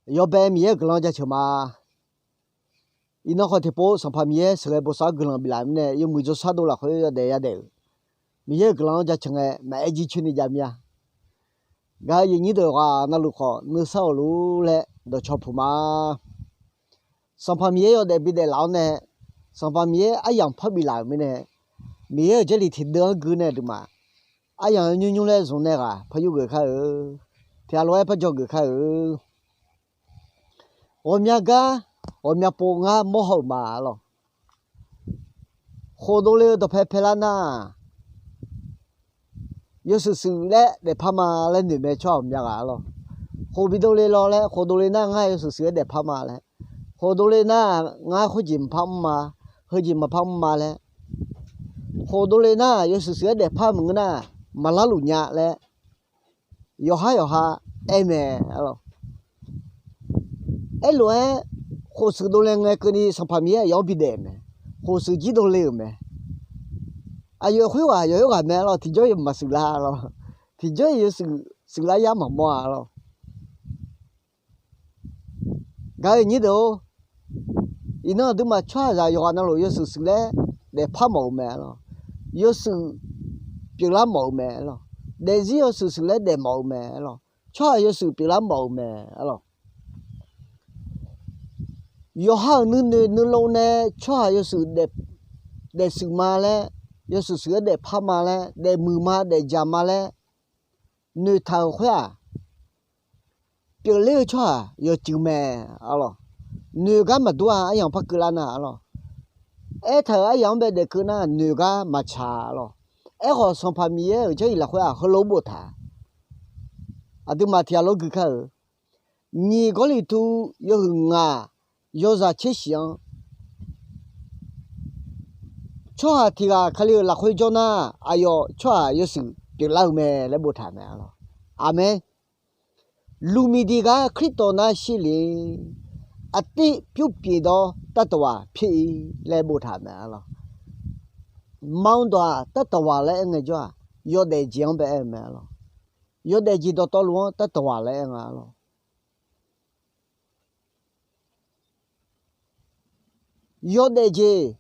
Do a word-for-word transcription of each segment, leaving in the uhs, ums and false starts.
Yawbae Miqyaer-euq guiqlanq jaceuq ma. Iqnan khawf tiqpov Sanqpaq Miqyaer sheuqghae bosav-anr guiqlanq biflaf-euq mirnae, yawmuiq jawrshar dov lafkhoer yawdaef yadaef-euq Miqyaer-euq guiqlanq-anr jaceuq ngae, maqaer jircoer ni jav mir-a. Gaq-eu aqyuif aqnyir deuq ghaq navluf khawf nuisar awq luf laer dawqcawq puq ma. Sanqpaq Miqyaer yawdaef bidaef laf-awr nae, Sanqpaq Miqyaer aryamq parbif laf-euq mirnae, Miqyaer-euq Jarlif tiqdeuv-anr gui nae aqduimaf aryamq nymr nymr laer zmq nae ghaq par yur geuf kar-eu. Tiqghaq lof-aer par dzawgeuf kar-eu. Ghawqmya gar, ghawqmya pov ngar mawrhaw-euq ma arlawr. Khofdov le-eu dawqpae paelar nar, yawshuif shuif laer daefpar ma laer noeq mae tsawrhaq ghawqmya ghaq arlawr. Khof bidov le law laer, khofdov le nar ngar yawshuif shuif-aer daefpar ma laer, khofdov le nar ngar khoerjeq maqpar mr ma, heujeq maqpar mr ma laer, khofdov le nar yawshuif shuif-aer daefpar maqngeur nar, maqlarluf nya laer, yawqhar yawqha aer mae arlawr. Aerlof-aer, khofshuif dovle ngae keuvni Sanqpaq Miqyaer aqyawf-anr bidaef-euq mae. Khofshuif jir dovle-euq mae. Aqyawf khoerghaq yawqhoer ghaq mae arlawr, tiqjawr yawf maqshuif lar arlawr. Tiqjawr yawshuif shuif lar yar maqmawr-a arlawr. Gaq-eu aqnyir deuq-or, iqnan aqduimaf tsawrhaqzaq yawqghaq navluf yawshuif shuif laer daefpar mawf-eu mae arlawr. Yawshuif pyeuflar mawf-eu mae arlawr. Daefzir yawshuif shuif laer daef mawf-eu mae arlawr. Tsawrhaq yawshuif pyeuflar mawf-eu mae arlawr. Yawqha-euq nuinoeq nuilov nae tsawrhaq yawshuif daef, daefshuif ma laer, yawshuif shuif-aer daefpar ma laer, daefmuiq ma daefjaq ma laer noeqtaq-euq khoer-aq, pyeufler-eu tsawrhaq yawcuiv mae arlawr. Noeq gar maqdur-a, aryamq par keuvlar nar arlawr. Aertaq-euq aryamq-anr bae daef keuv nar noeq gar maqtsaq arlawr. Aerkhawf Sanqpaq Miqyaer-euq Jarlif lafkhoer-aq heulof-aer boftaq. Aqduimaf tiqghaq lof gui kar-euq Nyiq Gawrliqtu yawhuiq ngaq yawzaq tser shif-anr, tsawrhaq tiq ghaq Kali-euq lafkhoer jawr nar, aqyawf tsawrhaq yawshuif pyeuflar-eu mae laer boftaq mae arlawr. Aqmeq. Lumiqdiq gar Khristawq nar shir le, aqtiv pyur pyeuf dawr သတ္တဝါ pyeuf-ir laer boftaq mae arlawr. Maqanr dawq-aq သတ္တဝါ laer aer ngaejawr-aq, yawdaef jeq-anr bae aer-eu mae arlawr. Yawdaef jeq dawqtawvluf-anr သတ္တဝါ laer aer nga arlawr. Yawdaef jeq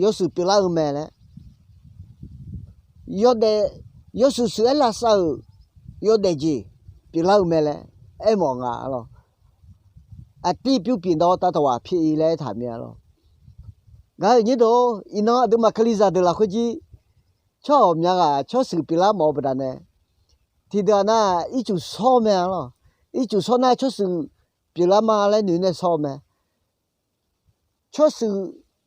yawshuif pyeuflar-eu mae laer, yawdaef, yawshuif shuif-aer lavsav-euq yawdaef jeq pyeuflar-eu mae laer aermawf nga arlawr. Aqtiv pyur pyeuf dawr သတ္တဝါ pyeuf-ir laer aertaq mir arlawr. Gaq-eu aqnyir deuq-or, iqnan aqduimaf Kalizaq deuq lafkhoer jir tsawrhaq ghawqmya ghaq tsawrshuif pyeuflar mawf-eu baqdanae, tiqdeuq-aq nar ircuf shawr-eu mae arlawr. Ircuf shawr nar tsawrshuif pyeuflar ma laer noeq nae shawr-eu mae. Tsawrshuif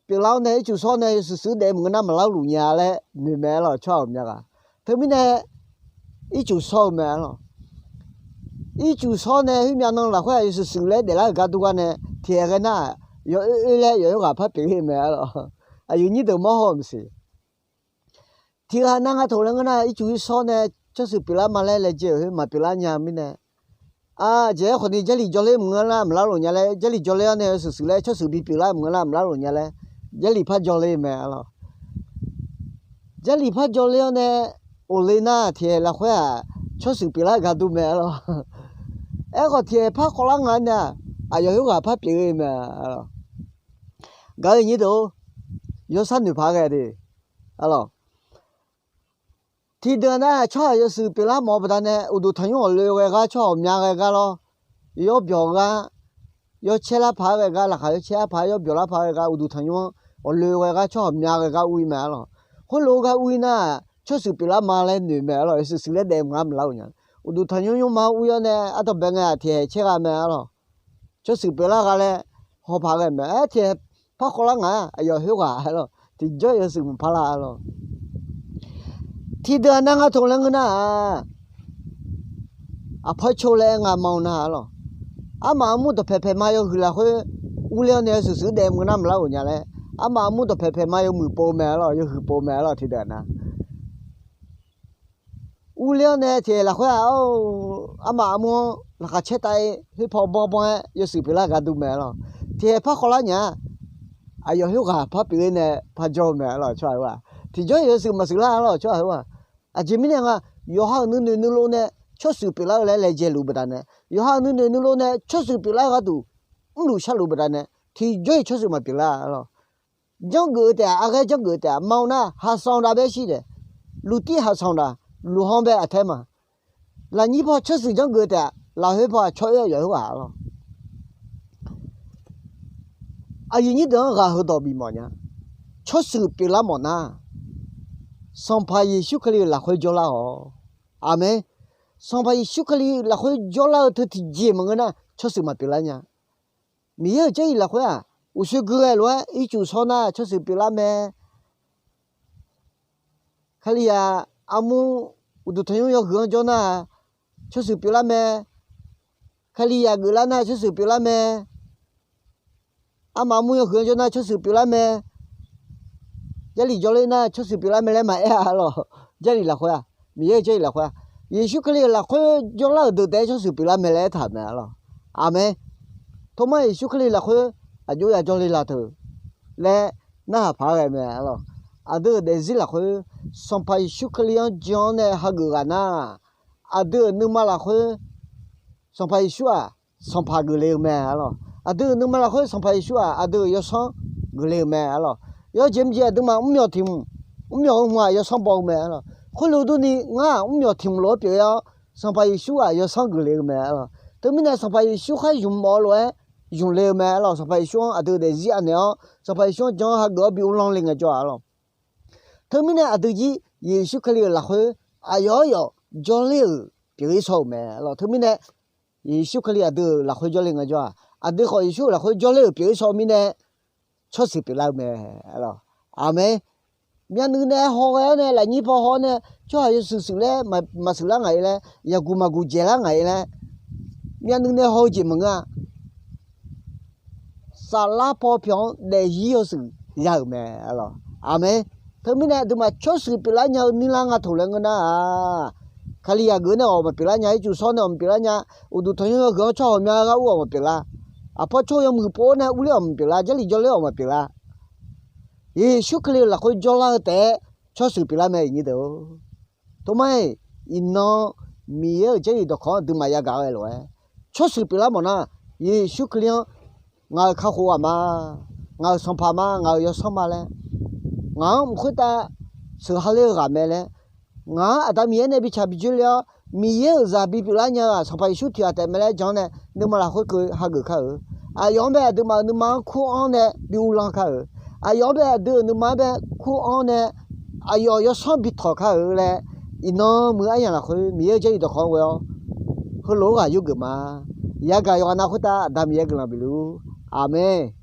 pyeuflar-awr nae ircuf shawr nae yawshuif shuif daef maqngeur nar maqlar luf nya laer noeq mae arlawr tsawrhaq ghawqmya ghaq. Teumirnae ircuf shawr-eu mae arlawr. Ircuf shawr nae khoermyav nan lafkhoer-aq yawshuif shuif laer daeflar-euq gar dur gar nae tiqghae ghae nar, yawoer oer laer yawqhoer ghaq par pyeuf-ir mae arlawr. Aqyuif nyir deuq mawr haw-eu maqsiq. Tiqghaq nar nga toq laer ngeur nar ircuf irshawr nae tsawrshuif pyeuflar ma laer laejae-euq khoer maqpyeuflar nya mirnae, aqjeq-aer khawfni Jarlif jawrler maqngeur nar maqlar lof nya laer, Jarlif jawrler-awr nae yawshuif shuif laer tsawrshuif bipyeuflar maqngeur nar maqlar lof nya laer, Jarlif par jawrler mae arlawr. Jarlif par jawrler-awr nae of le nar tiqghae lafkhoer-aq tsawrshuif pyeuflar-euq gar dur mae arlawr. Aerkhawf tiqghae par khawvlar nga nae-aq, aqyawf khoerghaq par pyeuf-ir mae arlawr. Gaq-eu aqnyir deuq-or, yawshar noeqpaq-aer ghae de arlawr. Tiqdeuq nar tsawrhaq yawshuif pyeuflar mawf-eu baqdanae uqduq tanqnymr ghawqloe ghae gar tsawrhaq ghawqmya ghae gar lawr, yawbyawq gar, yawcaer lar paq-aer ghae gar, laqkhaq yawcaer lar paq-aer yawbyawq lar paq-aer ghae gar uqduq tanqnymr-anr ghawqloe ghae gar tsawrhaq ghawqmya ghae gar ur-ir mae arlawr. Khoerlof-aer gar ur-ir nar tsawrshuif pyeuflar ma laer noeq mae arlawr. Yawshuif shuif laer daef maqngar maqlar-euq nya. Uqduq tanqnymr nymrma ur-ir-awr nae ardanq bae ngae-aq tiqghae caer gha mae arlawr. Tsawrshuif pyeuflar gha laer hawpaq ghae mae. Aer tiqghae par khawvlar ngaq-aq aqyawf khoerghaq arlawr. Tiqjawr yawshuif maqpar lar arlawr. Tiqdeuq-aq nar nga toq laer ngeur nar-aq, aqpar co laer aer nga ma-eu nar arlawr. Armaf armur dawqpaeq paeq ma yawhuiq lafkhoer urler-awr nae yawshuif shuif daef maqngeur nar maqlar lof nya laer, armaf armur dawqpaeq paeq ma yawmuiq pov mae arlawr, yawhuiq pov mae arlawr tiqdeuq-aq nar. Urler-awr nae tiqghae lafkhoer-aq, armaf armur-anr laqkhaq caer tav-ir khoer paw banr banr-aer yawshuif pyeuflar gar dur mae arlawr. Tiqghae par khawvlar nya-a, aqyawf khoerghaq par pyeuf-ir nae par jawr-eu mae arlawr tsawrhaq khoer-aq. Tiqjawr yawshuif maqshuif lar arlawr tsawrhaq khoer-aq. Aqjeq mirnae nga, yawqha-euq nuinoeq nuilov nae tsawrshuif pyeuflar-eu laer laejae luf-eu baqdanae, yawqha nuinoeq nuilov nae tsawrshuif pyeuflar-eu gharduq mrluf sharluf baqdanae, tiqjawr-iq tsawrshuif maqpyeuflar-a lawq. Janrgeuf-eu taef-aq, arghaer janrgeuf-eu taef-aq, ma-eu nar haqsanq dav bae shir daef, luftir haqsanq dav, lufhanr bae aqtaer ma. Lafnyir paw tsawrshuif janrgeuf-eu taef-aq, lafkhoer paw-aq tsawroer yawq-aer ghaq-a lawq. Aqyuif nyir deuq-anr ghaq heudawq bifmawf nya. Tsawrshuif pyeuflar mawf nar, Sanqpaq Yeqsur Kali-euq lafkhoer jawrlar-awq. Aqmeq. Sanqpaq Yeqsur Kali lafkhoer jawrlar-eu teu tiqjeq maqngeur nar, tsawrshuif maqpyeuflar nya. Miqyaer-euq Jarlif lafkhoer-aq, uqshoe gui ghae lof-aer ircuf shawr nar tsawrshuif pyeuflar mae. Kalizaq armur uqduq tanqnymr yawhuiq-anr jawr nar, tsawrshuif pyeuflar mae. Kalizaq geuflar nar tsawrshuif pyeuflar mae. Armaf armur yawhuiq-anr jawr nar tsawrshuif pyeuflar mae. Jarlif jawrler nar tsawrshuif pyeuflar mae laer maqaer-a lawq. Jarlif lafkhoer-aq, Miqyaer-euq Jarlif lafkhoer-aq, Yeqsur Kali-euq lafkhoer jawrlar-euq deuq taef-aer tsawrshuif pyeuflar mae laer aertaq-euq mae-a lawq. Aqmeq. Tormar Yeqsur Kali lafkhoer aqjox ya jawrle la teu laer narhaq paq-aer ghae mae-a lawq. Aqdui-euq daefzir lafkhoer Sanqpaq Yeqsur Kali-anr jan-anr nae hageuf ghaq nar, aqdui-euq nuima lafkhoer Sanqpaq Yeqsur-aq, Sanqpaq geufle-eu mae-a lawq. Aqdui-euq nuima lafkhoer Sanqpaq Yeqsur-aq, aqdui-euq yawsanr geufle-eu mae-a lawq. Yawjeq mqjeq aqduimaf mrmyawq tiq mq, mrmyawq heu hmq-aq yawsanr baw-eu mae-a lawq. Khoerlof durni ngar-aq mrmyawq tiq mq lof-aer pyeuf-awr, Sanqpaq Yeqsur-aq yawsanr geufle-eu mae-a lawq. Teumirnae Sanqpaq Yeqsur khar zmq mawf-eu lof-aer zmqle-eu mae-a lawq. Sanqpaq Yeqsur-anr aqdui daefzir anaeq-awr, Sanqpaq Yeqsur-anr jan hageuf-awr bi uvlanr le ngaejawr-a lawq. Teumirnae aqdui jir Yeqsur Kali-euq lafkhoer aqyawf-aer yawf jawrler-euq pyeuf-ir shaw-euq mae-a lawq. Teumirnae Yeqsur Kali aqdui-euq lafkhoer jawrle ngaejawr-aq, aqdui khawf Yeqsur-euq lafkhoer jawrler-euq pyeuf-ir shaw-eu mirnae, tsawrshuif pyeuflar-eu mae-a lawq. Aqmeq. Myavnuiv nae haw ghae-awr nae, lafnyir paw haw-awr nae, tsawrhaq yawshuif shuif laer maqshuif lar ngaq-ir laer, yaqguq maqguq dzaeqlar ngaq-ir laer, myavnuiv nae haw-eu jeq maqngeur-a. Saflar paw pyawq-anr daefzir yawshuif ya-euq mae-a lawq. Aqmeq. Teumirnae aqduimaf tsawrshuif pyeuflar nya-eu nirlar nga taq laer ngeur nar-aq, Kalizaq geuf nae-awq maqpyeuflar nya, ircuf shawr nae-awq maqpyeuflar nya, uqduq tanqnymr yawhuiq-anr tsawrhaq ghawqmya ghae gharur-awq maqpyeuflar. Aqpawr tsawr yawmuiq pov-awr nae urler-awq maqpyeuflar, Jarlif jawrler-awq maqpyeuflar. Yeqsur Kali-euq lafkhoer jawrlar-eu taef-aer tsawrshuif pyeuflar mae, iqnyir deuq-or. Tormar-iq, iqnan Miqyaer-euq Jarlif dawqkawq-anr aqduimaf yagaq-eu lof-aer, tsawrshuif pyeuflar mawf nar, Yeqsur Kali-anr ngaq-euq kakhof ghaq ma, ngaq-euq sanqpaq ma, ngaq-euq yawsanr ma laer, ngaq-anr mq khoertav sheuq ha ler-eu ghaq mae laer, ngaq-anr Aqda Miqyaer nae bi tsaq bi dzoerler-awr, Miqyaer-euq zaq bipyeuf lar nya-eu-aq, Sanqpaq Yeqsur tiq ghaq taef mae laer jan-awr nae, nuima lafkhoer keuv hageuf kar-euq. Aqyawf-anr bae aqduimaf-euq nuima-anr kur-anr nae bi uvlanr kar-euq. Aqyawf-anr bae aqdui-euq nuima-anr bae kur-anr nae, aqyawf yawsanr bi tawq kar-euq laer, iqnan muiq-eu aryamq lafkhoer Miqyaer-euq Jarlif dawqkawq-anr ghoe-awr, heulof-aer ghaq yurgeuf ma. Yagaq yawqghaq nav khoertav Aqda Miqyaer guiqlanq bif luf-ur. Aqmeq.